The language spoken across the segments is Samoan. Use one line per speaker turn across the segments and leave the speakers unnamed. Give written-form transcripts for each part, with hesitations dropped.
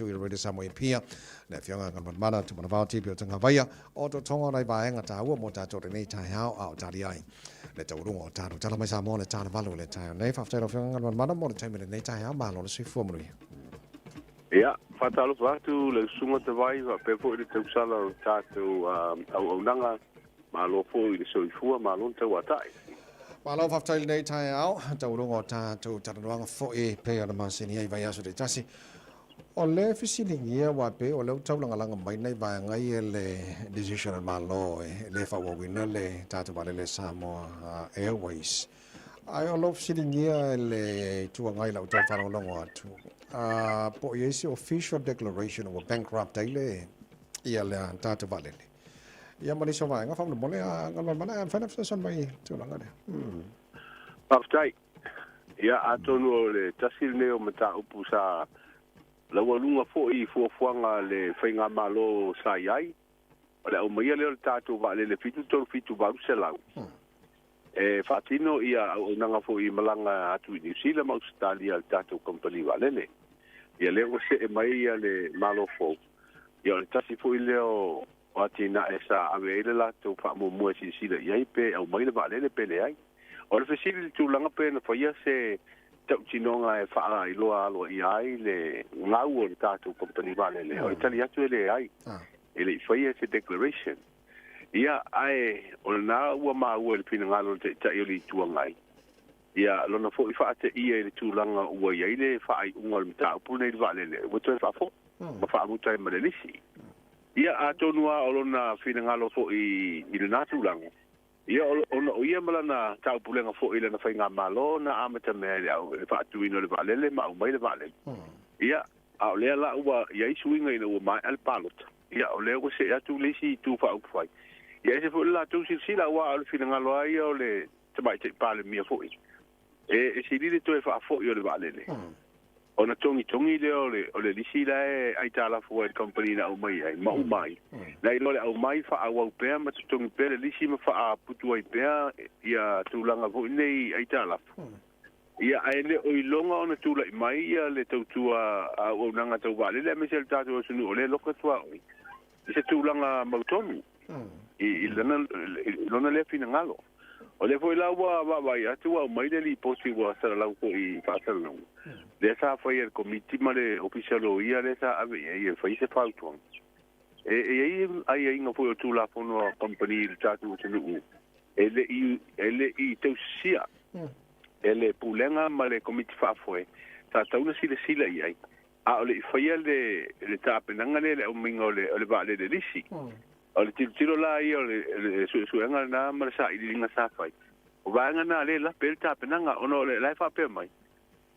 atu i le Radio Samoa i Apia, le Afioga ia Galumalemana Tumanavao Tipi o Tagavaia, o totoga o nai vaega taua mo tatou i lenei taeao a o tali ai le taualuga o tatou Tala Mai Samoa i le ta 8 i le taeao nei. Faafetai i lau Afioga Galumalemana mo le taimi i lenei taeao. Malo le soifua manuia.
Ia, faatalofa atu le usuga Tavai faapea foi le tausala o le tatou auaunaga. Malo foi i le soifua, malo le tauatai.
Malo faafetai i lenei taeao, taualuga o tatou talanoaga foi pei ona masani ai i vaiaso taitasi. O le fesiligia aua pei o lea ua taulagalaga mai nai vaega ia le decision a le Malo e le faaauauina le tatou vaalele Samoa Airways. Ae o lou fesiligia e le Itu Agai i lau tau faalogologo atu, po o i ai se official declaration ua bankrupt ai le ia le tatou vaalele. Ia ma nisi o vaega faamolemole a Galumalemana e mafai ona fesoasoani mai i le tulaga lea.
Faafetai. Ia atonu o le tasi lenei o mataupu sa laualuga foi i fuafuaga a le faigamalo sa i ai, o le aumaia lea o le tatou vaalele 737 800 e faatino ia auaunaga foi i malaga atu i Niu Sila ma Ausetalia a le tatou kamupani vaalele. Ia lea ua see mai ia le Malo fou, ia o le tasi foi lea o atinae sa ave ai le latou faamuamua e silasila i ai pe aumai le vaalele pe leai. O le fesili i le tulaga pe na faia se tautinoga e faailoa aloaia ai le gau o le tatou kamupani vaalele, o le tali atu e leai, e le i faia se declaration. Ia, ae o lena ua maua i le finagalo o le Taitai o le Itu Agai, ia, lona foi faateia i le tulaga ua i ai le faaiuga o le mataupu lenei i le vaalele, ua toe faafoi ma faamuta ai ma le lisi. Ia, atonu lava o lona finagalo foi i lena tulaga, ia, ona o ia ma lana taupulega foi i lana faigamalo na amatamea i le faatuina o le vaalele ma aumai le vaalele. Ia, a o lea la ua i ai suiga ina ua maea le palota. Ia, o lea ua see atu le isi itu faaupufai. Ia, ese foi le latou silasila, aua o le finagalo lava ia o le Tamaitai Palemia foi, e sili le toe faafoi o le vaalele, ona togitogi lea o le, o le lisi la e aitalafu ai le kamupani na aumai ai, ma uma ai. Nai lo le aumai faaauau pea ma totogi pea le lisi ma faaputu ai pea ia tulaga foi nei aitalafu. Ia, ae le o iloga ona tulai mai ia le tautua auaunaga tau vaalele aemaise le tatou atunuu o lea e loka tuaoi i se tulaga mautonu i lona lea finagalo. O lea foi la ua vaavaai atu ua aumai le lipoti ua salalau foi i faasalalauga, lea sa fai e le Komiti ma le Ofisa o Loia lea sa ave i ai e fai se fautuaga. E i ai aiaiga foi o Tulafono a kamupani i le tatou atunuu e le i tausisia e le Pulega ma le Komiti Faafoe sa tatau ona silasila i ai, a o le i faia le tapenaga lea i le aumaiga o le vaalele lisi. O le tilotilo la ia o le suesuega lena ma le sailiiliga sa fai, o vaega na lea e lape ai le tapenaga, ona o la e faapea mai,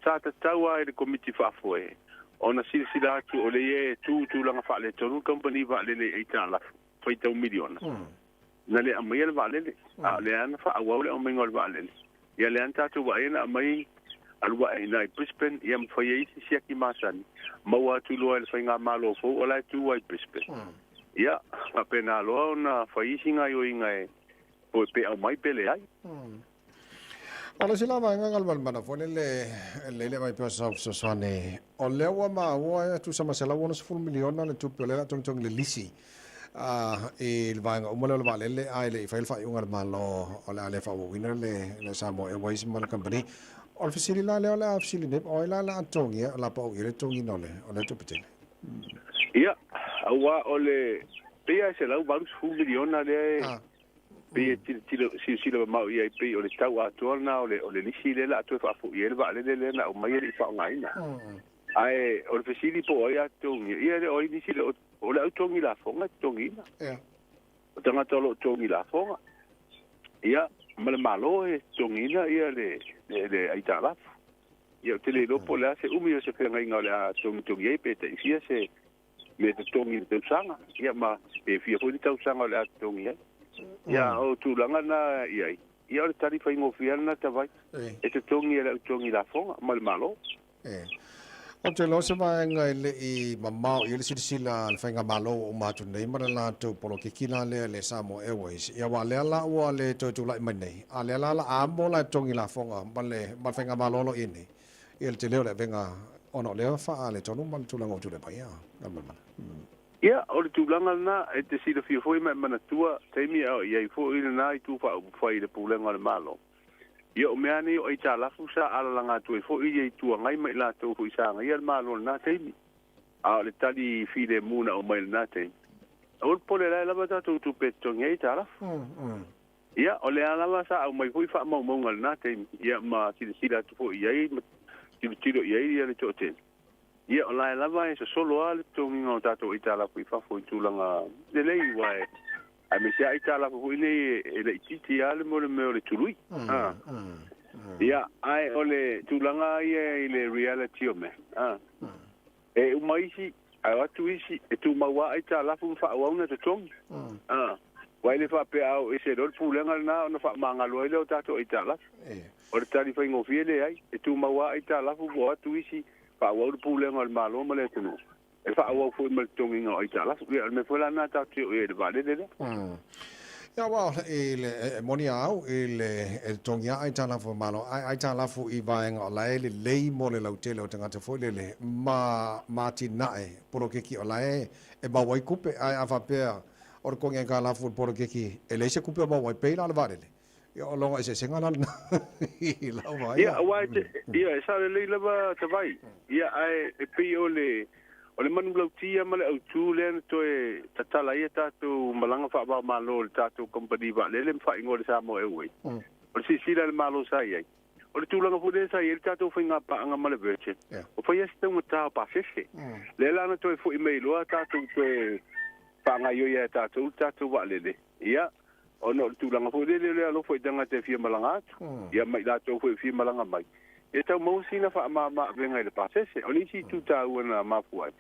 sa tatau lava i le Komiti Faafoe ona silasila atu o lea e tu i tulaga faaletonu le kamupani vaalele i aitalafu faitau miliona. Na le aumaia le vaalele, a o lea na faaauau le aumaiga o le vaalele. Ia lea na tatou vaai na aumai alu ae i ina i Brisbane, ia ma fai ai isi siaki masani, maua atu loa e le faigamalo fou o la e tu ai i Brisbane. Ia, faapena loa ona fai isi gaoioiga e pe aumai pe leai.
O le isi la vaega Galumalemana foi lele e lele mai pea sau fesoasoani, o lea ua maua e tusa ma $160 miliona le tupe o lea o le a togitogi le lisi i le vaega uma lea o le vaalele, ae le i faia le faaiuga a le Malo o le a le faaauauina le Samoa Airways ma le kamupani. O le fesili la lea o le a fesili nei, o ai la o le a totogia, o le a pau i ai le totogiina o lea tupe tele?
Ia, aua o le pei lava e $180 miliona lea e Pei e tilotilo, silasila mamao i ai pei o le tau atoa lena o le, o le lisi lea o le a toe faafoi ai le vaalele lea na aumai e le i faaaogaina. Ae o le fesili po o ai a totogia, ia e le o ai nisi le, o le au totogi lafoga e totogiina. O tagata o lo o totogi lafoga. Ia, ma le Malo e totogiina ia le, le, le aitalafu. Ia ou te le iloa po o le a se umi o se feagaiga o le a togitogi ai pe tai fia se mea totogi i le tausaga, ia ma pe fia foi ni tausaga o le a totogi ai. Ia, o tulaga na i ai, ia o le tali faigofie lena Tavai, e totogi e le au totogi lafoga ma le Malo.
Ou te iloa se vaega e le i mamao i ai le silasila a le Faigamalo ua uma atu nei ma le latou polokiki la lea i le Samoa Airways, ia aua o lea la ua le toe tulai mai nei, a o lea la o le a amo la e totogi lafoga ma le Faigamalo o lo o i ai nei, ia le tele o le avega. Ona o lea faaletonu ma le tulaga ua tulai mai Galumalemana.
Ia, o le tulaga lena e te silafia foi ma e manatua taimi a o i ai foi lena itu faaupufai i le pulega o le Malo. Ia, o mea nei o aitalafu sa alalaga atu ai foi ia Itu Agai ma i latou foi sa agaia le Malo i lena taimi. A o le tali filemu na aumai i lena taimi, aua le popole o la e lava tatou tupe e totogi ai aitalafu. Ia, o lea lava sa aumai foi faamaumauga i lena taimi, ia ma silasila atu foi i ai ma tilotilo i ai le toatele. Ia, o la e lava e sosolo lava le totogiga o tatou aitalafu i fafo i tulaga lelei, aua e aemaise lava aitalafu foi nei e laitiiti lava le mo le mea o le tului. Ia, ae o le tulaga ia i le reality o mea, e uma isi, ae o atu isi, e tumau lava aitalafu ma faaauau ona totogi. Aua e le faapea a oo ese loa le pulega lena ona faamagalo ai lea o tatou aitalafu. O le tali faigofie leai, e tumau lava aitalafu po o atu isi, faaauau le pulega o le Malo ma le atunuu, e faaauau foi ma le totogiga o aitalafu. Ia, o le mea foi la lena tatou te oo i ai i le vaalele lea.
Ia, aua i le e moni a au i le e totogi lava aitalafu a Malo, ae aitalafu i vaega o la e lelei mo le lautele o tagata foi lele ma ma atinae poloketi o la e e maua ai tupe. Ae a faapea o le totogi aitalafu o le poloketi e leai se tupe o maua ai, pei la o le vaalele. Ia, o lona eseesega la lena i lau vaai.
Ia, aua e te, ia, e sao lelei lava Tavai. Ia, ae e pei o le, o le manulauti ia ma le autu lea na toe tatala ai a tatou malaga faava-o-Malo i le tatou kamupani vaalele ma faaigoa i le Samoa Airways. O le silasila a le Malo sa i ai, o le tulaga foi lea sa i ai le tatou faigapaaga ma le Virgin, ua fai lava si taugata o pasese. Lea la na toe foi mai loa tatou toe faagaoioi ai e tatou le tatou vaalele. Ia, ona o le tulaga foi lele o le alofa i tagata e fia malaga atu, ia ma i latou foi e fia malaga mai, e tau maua sina faamama-avega i le pasese. O le isi itu taua na mafua ai,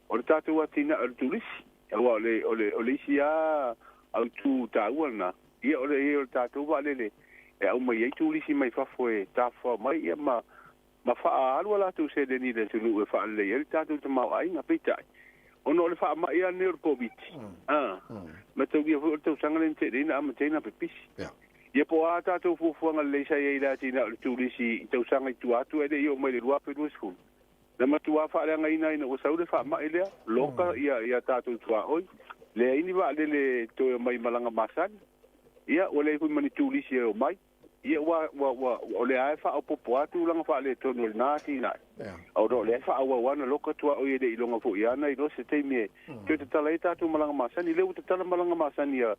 o le tatou atinae o le turisi, aua o le, o le, o le isi lava autu taua lena, ia o le i ai o le tatou vaalele e aumai ai turisi mai fafo e tafafao mai, ia ma, ma faaalu a latou seleni i le atunuu e faalelei ai le tatou tamaoaiga. Peitai, ona o le faamai lava lenei o le Koviti, a, mataulia foi o le tausaga lea na tea nei na amata ai ona pipisi. Ia po o a tatou fuafuaga lelei sa i ai i le atinae o le turisi i tausaga i tua atu ae le i oo mai i le 2020, na matua faaleagaina ina ua sau le faamai lea, loka ia, ia tatou tuaoi, leai ni vaalele toe omai i malaga masani, ia ua leai foi ma ni turisi e omai. Ia ua, ua, ua, o lea lava e faaopoopo lava tulaga faaletonu o lena atinae. Ona o lea e faaauau lava ona loka tuaoi e le i iloga foi lava na iloa se taimi e toe tatala ai tatou malaga masani. Lea ua tatala malaga masani a,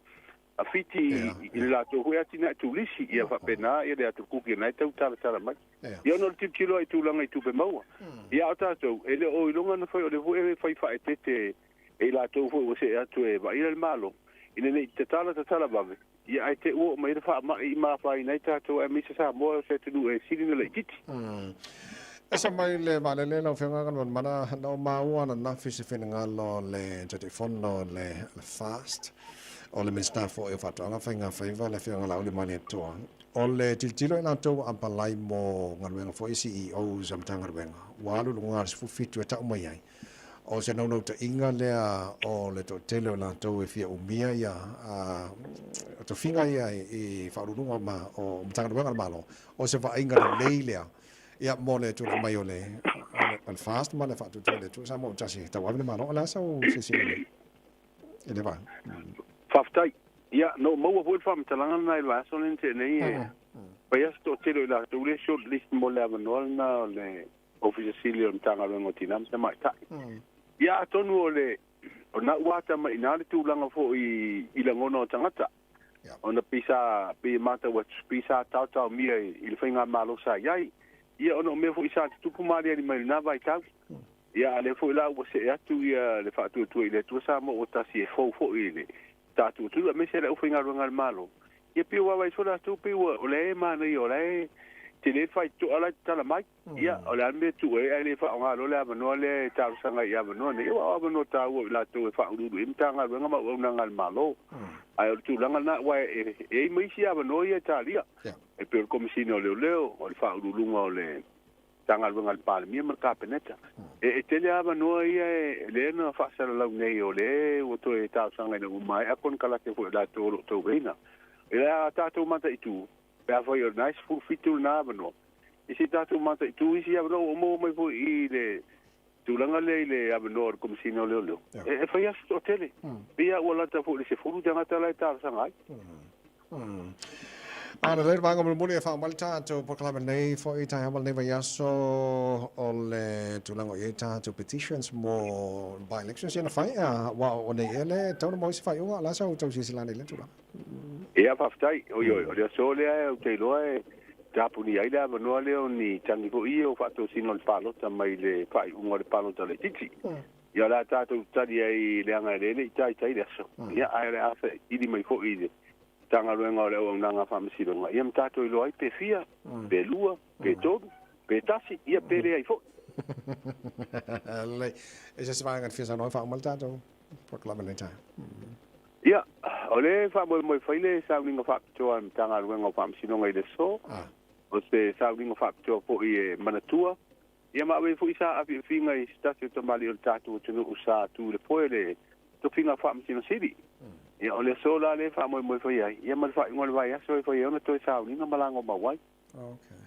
a Fiti i le latou foi atinae turisi, ia faapena ia le atu Kuki o lena e tau talatala mai. Ia ona o le tilotilo lava i tulaga i tupe maua. Ia a o tatou, e le o iloga ona fai, o lea foi e fai faaeteete e i latou foi ua see atu e vaaia le Malo, ina ne i tatala tatala vave, Ia ae te ua oo mai ai le faamai i ma afaina ai tatou aemaise Samoa o se atunuu e sili ona laitiiti.
Esa mai le vaalele lau Afioga Galumalemana, na ou maua ananafi se finagalo o le Taitaifono o le FAST, o le Minisita foi o Faatoaga Faiga Faiva, le Afioga Laauli Malietoa, o le tilotilo i latou ua apalai mo galuega foi CEOs a Matagaluega, ua alu i luga o le 17 e tau mai ai. O se naunautaiga lea o le toatele o latou e fia umia ia tofiga ia i faauluuluga o Matagaluega a le Malo, o se vaaiga lelei lea ia mo le tulai mai o le FAST ma le faatuatua i le Atua Samoa ua tasi e tauave le Malo. O le a sau silasila i le vaega?
Faafetai. Ia, na ou maua foi le faamatalaga lena i le vaiaso lea na tea nei, e fai lava si toatele o i latou lea e short list mo le avanoa lena o le Ofisa Sili o le Matagaluega o Tina ma Tamaitai. Ia atonu o le o na ua ata mai ina le tulaga foi i lagona o tagata. Ona pei sa pei e matau atu pei sa taotaomia i le faigamalo sa i ai. Ia ona o mea foi sa tutupu ma aliali mai i lena vaitau. Ia a lea foi la ua see atu ia le faatuatua i le Atua Samoa ua tasi e fou foi i le tatou atunuu aemaise le aufaigaluega a le Malo. Ia pei ua vaavaai foi latou pei ua o lea e manaia o la e tele le faitotoa la e tatala mai. Ia, o le a le mea e tuu ai ae le faaaoga loa le avanoa lea e talosaga ai i avanoa nei? Aua o avanoa taua o i latou e faauluulu i ai Matagaluega ma auaunaga a le Malo. Ae o le tulaga lena, aua e i ai ma isi avanoa ia e talia, e pei o le Komesina o Leoleo, o le Faauluuluga o le Matagaluega a le Palemia ma le Kapeneta. E tele lava avanoa ia lea na faasalalau nei o lea ua toe talosaga ina ua maea konekarate foi o latou o lo o tauveina. I a tatou mataitu, pe afai o lena e 17 lena avanoa, I se tatou mataitū isi avanoa ua maua mai foi i le tulaga lea i le avanoa o le Komesina o Leoleo, e fai lava si toatele. Pei lava ua lata foi i le 10 tagata la e talosaga ai.
A na lei vaega mulimuli e faauma ai le tatou polokalame nei foi taeao ma lenei vaiaso o le tulaga o i ai tatou petitions mo by-elections ia na fai aua o nei ea le tau na maua ai se faaiuga o le a sau tau silasila ane i lea tulaga.
Ia, faafetai. Oi, o le aso lea ou te iloa e tapunia ai le avanoa lea o ni tagi foi ia o faatosina o le palota mai le faaiuga o le palota laitiiti. Ia, o le a tatou tali ai leaga e le i taitai le aso. Ia, ae o le a saili mai foi i le Matagaluega o le Auaunaga Faamasinoga, ia ma tatou iloa ai pe fia, pe lua, pe tolu, pe tasi, ia pe leai foi.
Lelei. E se isi vaega e fia saunoa ai faauma le tatou polokalame lenei taeao.
Ia, o lea e faamoemoe fai le sauniga faapitoa a le Matagaluega o Faamasinoga i le aso. O se sauniga faapitoa foi e manatua, ia ma ave ai foi sa afiafiga i se tasi o tamalii o le tatou atunuu sa tu i le foe le tofiga Faamasino Sili. Ia, o le aso la lea e faamoemoe fai ai, ia ma le faaiuga o le vaiaso e fai ai ona toe sauniga ma lagomau ai.
Okay.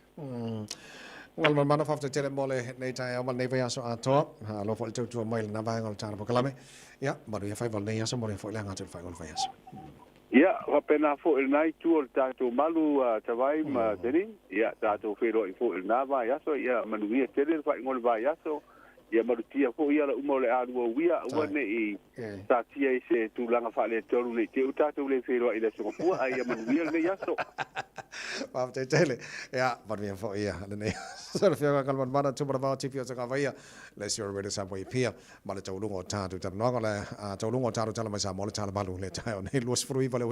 Galumalemana faafetai tele mo lenei taeao ma lenei vaiaso atoa. Alofa foi le tautua mai i lena vaega o le tala polokalame. Ia, manuia faiva o lenei aso, manuia foi le aga atu i le faaiuga o le vaiaso.
Ia, faapena foi i lena itu o le tatou malu a Tavai ma Denise. Ia, tatou feiloai foi i lena vaiaso. Ia, manuia tele le faaiuga o le vaiaso. Ia malutia foi ala uma o le a lua uia, aua ne i taatia i se tulaga faaletonu ne i te i ua tatou le feiloai i le Aso Gafua, ae ia manuia lenei aso.
Faafetai tele. Ia, manuia foi ia lenei aso. Le Afioga Galumalemana Tumanavao Tipi o Tagavaia, le isi o Radio Samoa i Apia, ma le taualuga o tatou talanoaga, le taualuga o tatou tala mai Samoa, le tala malu le taeao nei 29 le